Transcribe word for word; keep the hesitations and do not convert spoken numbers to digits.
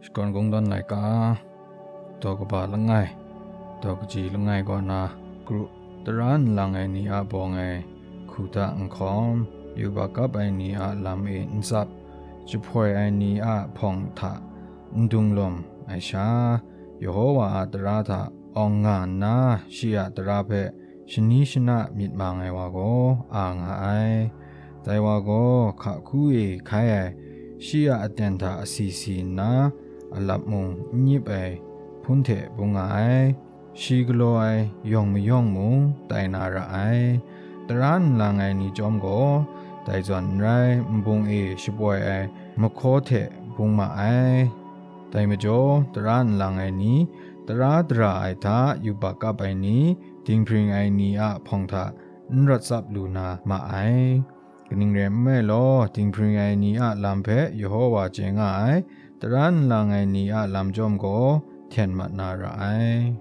Shakawn Kungdawn laika, daw kaba langai, daw kaji langai kaw na, kru, tara nlang ai ni a bawng ai hku hta nhkawm, yubak kap ai ni a lam e n tsap, jahpoi ai ni a hpawng hta n dung lawm ai sha, Yehowa a tara hta awng nga nna, shi a tara hpe shani shana myit mang ai wa gaw a nga ai. Dai wa gaw hka hku e hkai ai shi a aten hta asi si nna, a lap mung n nyip ai hpun hte bung nga ai. Shi galaw ai yawng mayawng mung tai na ra ai. Tara nlang ai ni chyawm gaw, dai zawn n rai, nbung e shapoi ai mahkaw hte bung ma ai. Dai majaw, tara nlang ai ni, tara dara ai hta yubak kap ai ni, dinghpring ai ni a hpawng hta n rawt tsap lu na ma ai. Kaning rai nme law, dinghpring ai ni a lam hpe Yehowa chye nga ai, tara nlang ai ni a lam chyawm gaw hten mat na ra ai.